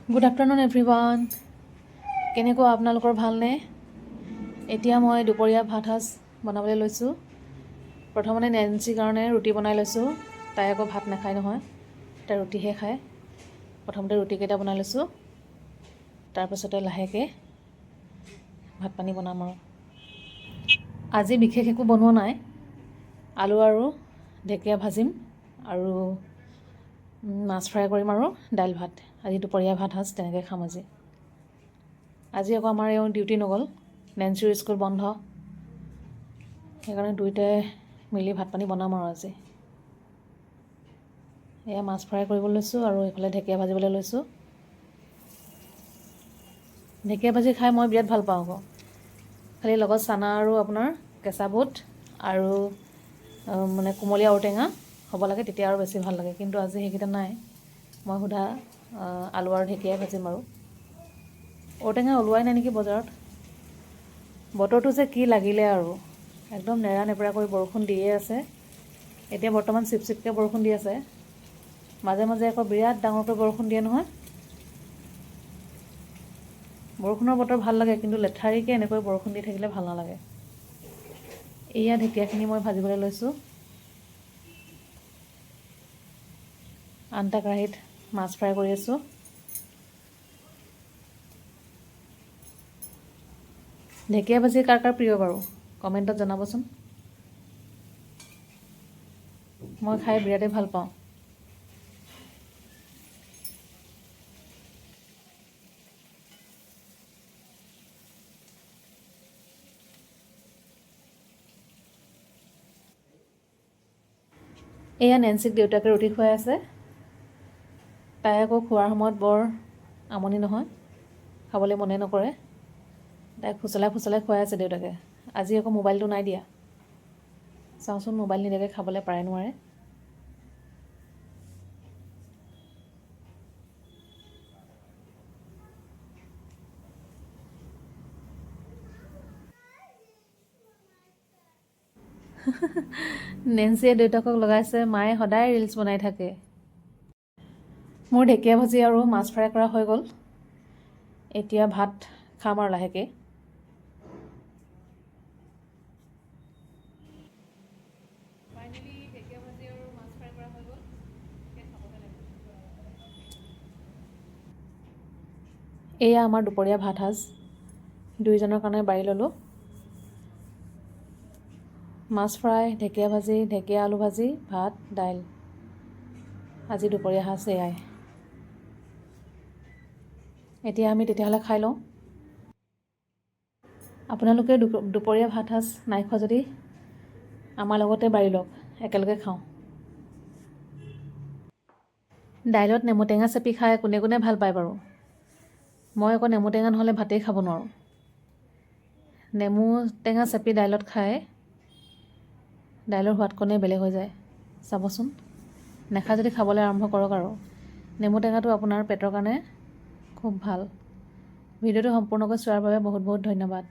Good afternoon everyone, কেনেকুৱা আপোনালোকৰ ভালনে? এতিয়া মই দুপৰীয়া ভাত সাজ বনাবলৈ লৈছোঁ। প্ৰথমতে নেন্সিৰ কাৰণে ৰুটি বনাই লৈছোঁ। তাই আকৌ ভাত নাখায় নহয়, তাই ৰুটিহে খায়। প্ৰথমতে ৰুটিকেইটা বনাই লৈছোঁ, তাৰপাছতে লাহেকৈ ভাত পানী বনাম। আৰু আজি বিশেষ একো বনোৱা নাই। আলু আৰু ঢেকীয়া ভাজিম আৰু মাছ ফ্ৰাই কৰিম আৰু দাইল ভাত। আজি দুপৰীয়া ভাত সাজ তেনেকৈ খাম আজি। আজি আকৌ আমাৰ এওঁ ডিউটি নগ'ল, নেন্সিৰ স্কুল বন্ধ, সেইকাৰণে দুয়োটাই মিলি ভাত পানী বনাম আৰু আজি। এয়া মাছ ফ্ৰাই কৰিব লৈছোঁ আৰু এইফালে ঢেকীয়া ভাজিবলৈ লৈছোঁ। ঢেকীয়া ভাজি খাই মই বিৰাট ভাল পাওঁ আকৌ। খালি লগত চানা আৰু আপোনাৰ কেঁচা বুট আৰু মানে কুমলীয়া ঔটেঙা হ'ব লাগে, তেতিয়া আৰু বেছি ভাল লাগে। কিন্তু আজি সেইকেইটা নাই। মই সোধা আলু আৰু ঢেকীয়াই ভাজিম আৰু ঔটেঙা ওলোৱাই নাই নেকি বজাৰত। বতৰটো যে কি লাগিলে আৰু, একদম নেৰা নেপেৰা কৰি বৰষুণ দিয়ে আছে। এতিয়া বৰ্তমান চিপ চিপকৈ বৰষুণ দি আছে। মাজে মাজে আকৌ বিৰাট ডাঙৰকৈ বৰষুণ দিয়ে নহয়। বৰষুণৰ বতৰ ভাল লাগে, কিন্তু লেঠাৰিকৈ এনেকৈ বৰষুণ দি থাকিলে ভাল নালাগে। এয়া ঢেকীয়াখিনি মই ভাজিবলৈ লৈছোঁ। আন এটা কেৰাহীত মাছ ফ্ৰাই কৰি আছোঁ। ঢেকীয়া ভাজি কাৰ কাৰ প্ৰিয় বাৰু কমেণ্টত জনাবচোন। মই খাই বিৰাটেই ভাল পাওঁ। এয়া নেন্সিক দেউতাকে ৰুটি খুৱাই আছে। তাই আকৌ খোৱাৰ সময়ত বৰ আমনি নহয়, খাবলৈ মনে নকৰে। তাইক ফুচলাই ফুচলাই খুৱাই আছে দেউতাকে। আজি আকৌ মোবাইলটো নাই দিয়া। চাওঁচোন মোবাইল নিদিয়াকৈ খাবলৈ পাৰে নোৱাৰে। নেন্সিয়ে দেউতাকক লগাইছে, মায়ে সদায় ৰিলচ বনাই থাকে। মোৰ ঢেকীয়া ভাজি আৰু মাছ ফ্ৰাই কৰা হৈ গ'ল। এতিয়া ভাত খাম আৰু লাহেকৈ। ফাইনেলি ঢেকীয়া ভাজি আৰু মাছ ফ্ৰাই কৰা হৈ গ'ল। এয়া আমাৰ দুপৰীয়া ভাত সাজ। দুইজনৰ কাৰণে বাঢ়ি ল'লোঁ মাছ ফ্ৰাই, ঢেকীয়া ভাজি, ঢেকীয়া আলু ভাজি, ভাত, দাইল। আজি দুপৰীয়া সাজ এয়াই। এতিয়া আমি তেতিয়াহ'লে খাই লওঁ। আপোনালোকে দুপৰীয়া ভাত সাজ নাই খোৱা যদি আমাৰ লগতে বাঢ়ি লওক, একেলগে খাওঁ। দাইলত নেমু টেঙা চেপি খাই কোনে কোনে ভাল পায় বাৰু? মই আকৌ নেমু টেঙা নহ'লে ভাতেই খাব নোৱাৰোঁ। নেমু টেঙা চেপি দাইলত খাই দাইলৰ সোৱাদকণেই বেলেগ হৈ যায়। চাবচোন, নাখায় যদি খাবলৈ আৰম্ভ কৰক আৰু। নেমু টেঙাটো আপোনাৰ পেটৰ কাৰণে খুব ভাল। ভিডিঅ'টো সম্পূৰ্ণকৈ চোৱাৰ বাবে বহুত বহুত ধন্যবাদ।